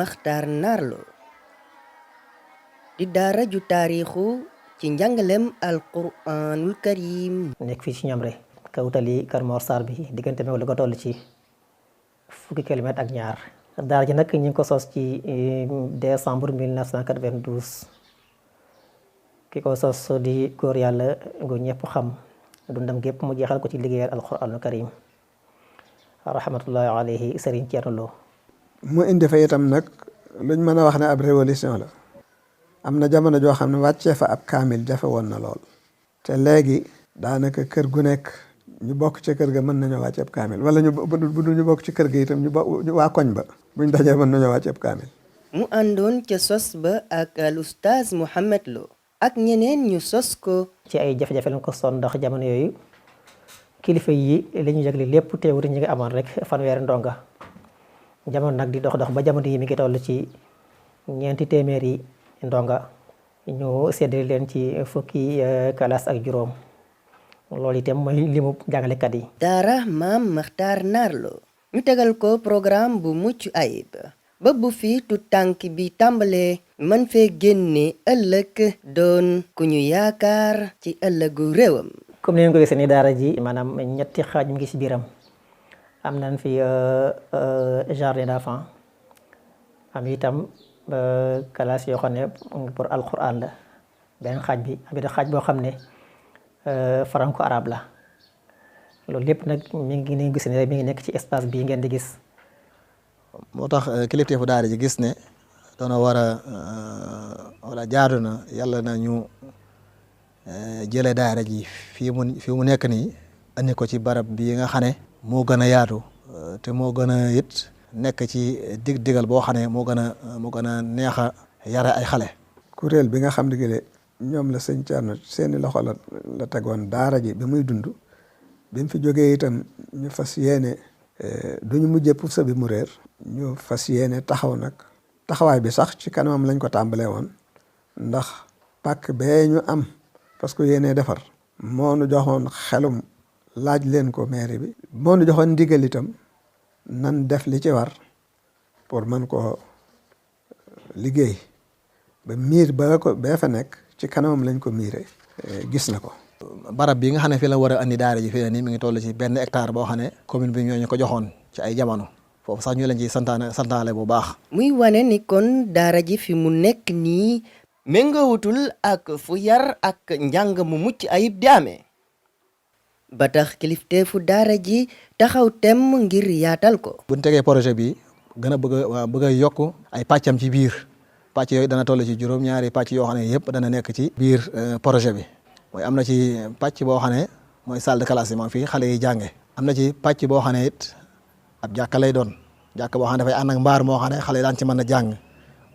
Makhtar Narlo di daara ju taarixu ci njàngalem alquranul karim nekk fii ci Ñamre kawtali Kër Mor Sarr bi diggante meew la ko toll ci fukki kilomètre ak ñaar. daara ji nag ñu ngi ko sos ci décembre 1992 ki ko sos di góor yàlla gu ñëpp xam dundam gépp mu jeexal ko ci liggéeyal alquranul karim rahmatullahi alayhi Serigne Thierno Lo. mu indi fa itam nag luñ mën a wax ne ab révolution la. am na jamono joo xam ne wàccee fa ab kaamil jafe woon na lool. te léegi daanaka kër gu nekk ñu bokk ci kër ga mën nañoo wàcce ab kaamil wala ñu bokk ci kër ga itam ñu waa koñ ba buñ dajee mën nañoo wàcce ab kaamil. mu àndoon ca sos ba ak al oustaz Mouhamed Lo ak ñeneen ñu sos ko. ci ay jafe-jafe lañ ko son ndax jamono yooyu kilifa yi li ñu jagle lépp teewul ñu ngi amoon rek fanweeri ndonga jamono nag di dox ba jamono yi mi ngi toll ci 400 ndonga ñu séddale leen ci fukki classe ak juróom loolu itam mooy limu jàngalekat yi. daara maam Makhtar Narlo ñu tegal ko programme bu mucc ayib ba bu fi tu tànk bi tàmbalee mën fee génne ëllëg doon ku ñu yaakaar ci ëllëgu réewam. comme ni ngeen ko gisee ni daara ji maanaam ñetti xaaj mi ngi ci biiram am nañ fi jardin d'enfants am itam classe yoo xam ne pour alquran la benn xaaj bi am itam xaaj boo xam ne franco arabe la loolu lépp nag mi ngi gis ne mi ngi nekk ci espace bii ngeen di gis. moo tax kilifteefu daara ji gis ne doona war a wala jaadu na yàlla na ñu jëlee daara ji fii mu nekk nii andi ko ci barab bii nga xam ne moo gën a yaatu te moo gën a it nekk ci digal boo xam ne moo gën a neex a yare ay xale. kuréel bi nga xam ne que ñoom la sëñ Thierno seeni loxo la tegoon daara ji bi muy dund bi mu fi jógee itam ñu fas yéene duñu mujjee pusa bi mu réer ñu fas yéene taxaw nag taxawaay bi sax ci kanamam lañ ko tàmbalee woon ndax pàkk bee ñu am parce que yéene defar moo nu joxoon xelum laaj leen ko mairie bi moo nu joxoon ndigal itam nan def li ci war pour mën koo liggéey ba miir bee fa nekk ci kanamam lañ ko miire gis na ko. barab bi nga xam ne fii la war a andi daara ji fii nii mi ngi toll ci 1 hectare boo xam ne commune bi ñooñu ko joxoon ci ay jamono foofu sax ñu leen ci santaale bu baax. muy wane ni kon daara ji fi mu nekk nii méngoowutul ak fu yar ak njàng mu mucc ayib di amee ba tax kilifteefu daara ji taxaw temm ngir yaatal ko. bu ñu tegee projet bi gën a bëgg a yokk ay pàccam ci biir pàcc yooyu dana toll ci juróom-ñaari pàcc yoo xam ne yëpp dana nekk ci biir projet bi. mooy am na ci pàcc boo xam ne mooy salle de classe yi moom fii xale yi jànge am na ci pàcc boo xam ne it ab jàkka lay doon jàkka boo xam ne dafay ànd ak mbaar moo xam ne xale yi daan ci mën a jàng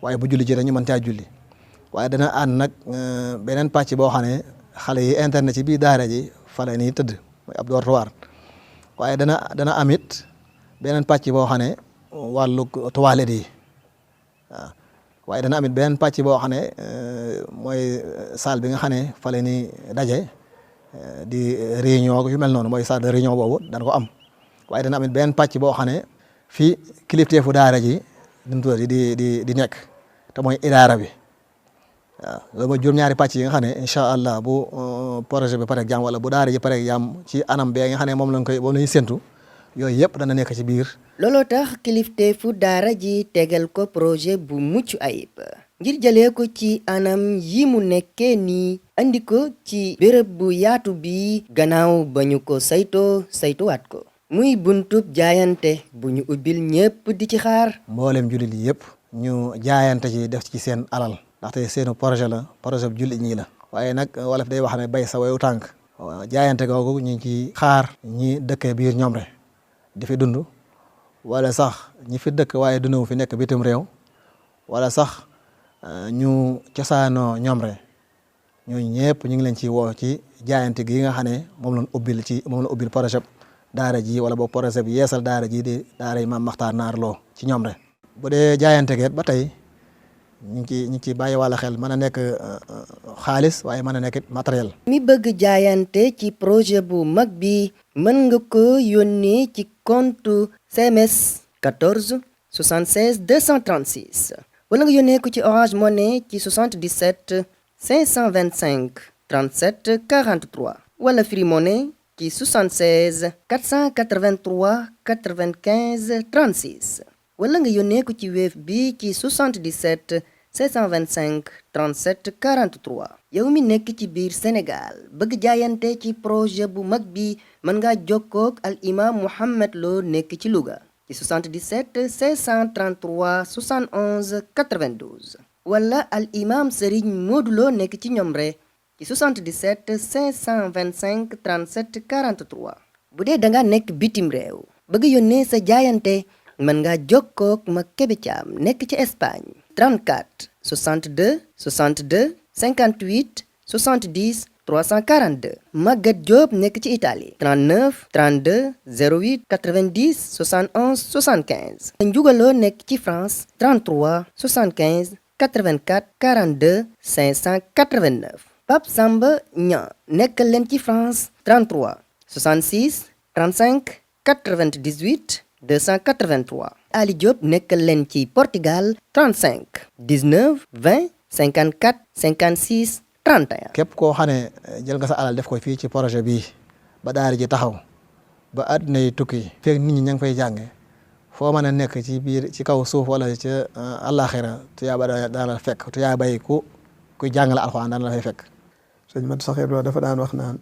waaye bu julli ci dañu mën caa julli waaye dana ànd nag beneen pàcc boo xam ne xale yi internet ci biir daara ji fa la ñuy tëdd mooy ab dortoir waaye dana am it beneen pàcc boo xam ne wàllu toilette yi waaw waaye dana amit beneen pàcc boo xam ne mooy salle bi nga xam ne fa la ñuy daje di réunion yu mel noonu mooy salle de réunion boobu dana ko am waaye dana amit beneen pàcc boo xam ne fii kilifteefu daara ji di nekk te mooy idaara bi waaw loolu mooy juróom-ñaari pàcc yi nga xam ne incha allah bu projet bi pare jàmm wala bu daara ji pare jàmm ci anam bee nga xam ne moom la ñuy séntu yooyu yëpp dana nekk ci biir. looloo tax kilifteefu daara ji tegal ko projet bu mucc ayib ngir jëlee ko ci anam yi mu nekkee nii andi ko ci béréb bu yaatu bi gannaaw ba ñu ko saytuwaat ko muy buntub jaayante bu ñu ubbil ñëpp di ci xaar. mboolem jullit yi yëpp ñu jaayante ci def ci seen alal ndaxte seenu projet la projet bu jullit ñii la waaye nag wolof day wax ne bay sa wayu tànk jaayante googu ñu ngi ci xaar ñi dëkkee biir Ñomre di fi dund wala sax ñi fi dëkk waaye dundu fi nekk bitim réew wala sax ñu cosaanoo Ñomre ñooñu ñëpp ñu ngi leen ci woo ci jaayante gi nga xam ne moom la ubbil projet daara ji wala boog projet bi yeesal daara ji di daara yi Maam Makhtar Narlo ci Ñomre. bu dee jaayante geet ba tey ñu ngi ci bàyyi wàlla xel mën a nekk xaalis waaye mën a nekk matériel. mi bëgg jaayante ci projet bu mag bi mën nga ko yónnee ci compte CMS 14 76 236 wala nga yónnee ko ci Orange Money ci 77 525 37 43 wala Free Money ci 76 483 95 36 wala nga yónnee ko ci Wave bi ci 77 525 37 43 yow mi nekk ci biir Sénégal bëgg jaayante ci projet bu mag bi mën ngaa jokkoog al imam Mouhamed Lo nekk ci Louga ci 77 533 71 92 wala al imam Serigne Modou Lo nekk ci Ñomre ci 77 525 37 43 bu dee da nga nekk bitim réew bëgg yónnee sa jaayante mën ngaa jokkoog ma Kébé Thiam nekk ci Espagne 34 62 62 58 70 342 Maguette Diop nekk ci Italie 39 32 08 90 71 75 Njugaloo nekk ci France 33 75 84 42 589 Pape Samba Niang nekkal leen ci France 33 66 35 98 283 Ali Diop nekkal leen ci Portugal 35 19 20 54 56 31. képp koo xam ne jël nga sa alal def ko fii ci projet bii ba daara ji taxaw ba àdduna yi tukki fekk nit ñi ña ngi fay jànge foo mën a nekk ci biir ci kaw suuf wala ci àllaaxira tuyaaba daan la fekk tuyaaba yi kuy jàngale alxuraan daan la fay fekk. sëñ Mat Saxir Lo dafa daan wax naan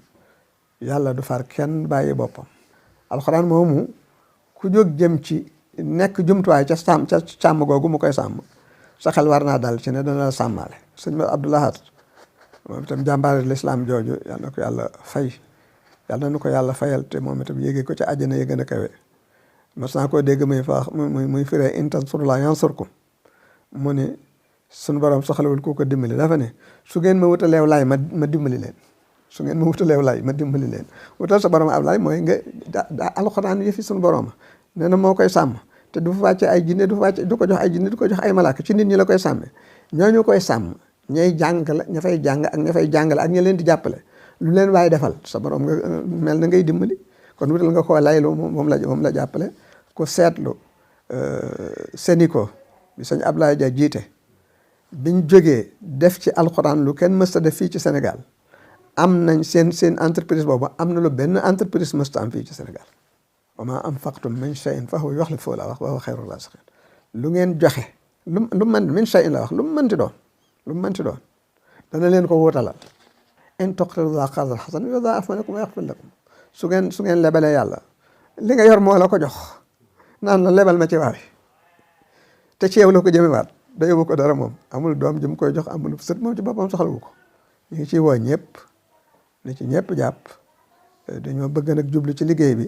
yàlla du far kenn bàyyi boppam alxuraan moomu ku jóg jëm ci nekk jumtuwaay ca sàmm googu mu koy sàmm sa xel war naa dal ci ne dana la sàmmaale. sëñ Mat Abdou Lahad moom itam jàmbaare lislaam jooju yal na ko yàlla fay yal na ko yàlla fayal te moom itam yéege ko ci àjjana yi gën a kawe mas naa koo dégg muy firee in tansurullaaha yansurkum mu ne suñu borom soxlawul ku ko dimbali dafa ne su ngeen ma wutaleew laay ma dimbali leen su ngeen ma wutaleew laay ma dimbali leen wutal sa borom ab laay mooy nga alxuraan yëfi suñu borom nee na moo koy sàmm te du fa wàcce ay jinne du ko jox ay jinne du ko jox ay malaaka ci nit ñi la koy sàmme ñooñu koy sàmm ñay jàngale ña fay jàng ak ña fay jàngale ak ña leen di jàppale lu leen waaye defal sa borom nga mel na ngay dimbali kon wutal nga koo laylu moom la jàppale ku seetlu Sénico bi sëñ Ablaye Dia jiite biñ jógee def ci alxuraan lu kenn mësta def fii ci Sénégal am nañ seen entreprise boobu am na lu benn entreprise mësta am fii ci Sénégal wa maa anfaqtum min shay'in fa huwa yukhlifuhu la wax wa huwa khayrul raziqin lu ngeen joxe lu mën min shay'in la wax lu mu mënti doon dana leen ko wutalal in tuqridu llaaha qardan hasanan yudaa'ifu lakum wa yaghfir lakum su ngeen lebalee yàlla li nga yor moo la ko jox naan la lebal ma ci waay te ci yow la ko jëmewaat da yóbbu ko dara moom amul doom jëm koy jox amul sët moom ci boppam soxlawu ko ñu ngi ciy woo ñëpp ni ci ñëpp jàpp dañoo bëgg nag jublu ci liggéey bi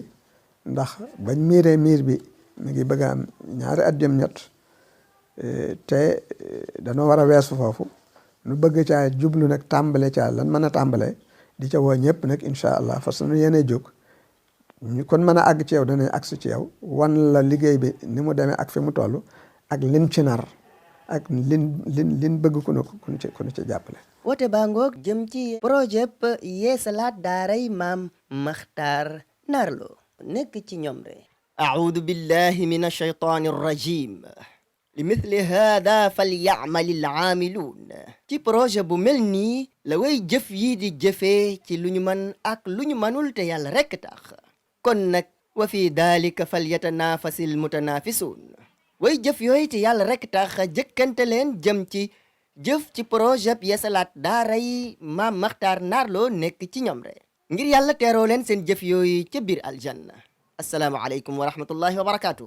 ndax bañ miiree miir bi mi ngi bëgg a am ñaari at jëm ñett te dañoo war a weesu foofu nu bëgg caa jublu nag tàmbale caa lan mën a tàmbale di ca woo ñëpp nag incha allah fas nu yéenee jóg ñu kon mën a àgg ci yow danañ agsi ci yow wan la liggéey bi ni mu demee ak fi mu toll ak lin ci nar ak lin bëgg ku nu ci jàppale. woote baa ngoog jëm ci projet yeesalaat daaray maam Makhtar Naar Lo nekk ci Ñomre. a'uudu billahi min ash-shaytaani rajim. limithli hada falya'malil aamiluun. ci projet bu mel nii la way jëf yi di jëfee ci lu ñu mën ak lu ñu mënul te yàlla rekk tax. kon nag wa fi daalika falyatanafasil mutanaafisuun. way jëf yooyu te yàlla rekk tax jëkkante leen jëm ci jëf ci projet yeesalaat daara yi maam Makhtar Naar Lo nekk ci Ñomre ngir yàlla teeroo leen seen jëf yooyu ca biir aljanna. assalaamu aleykum wa rahmatullahi wa barakaatu.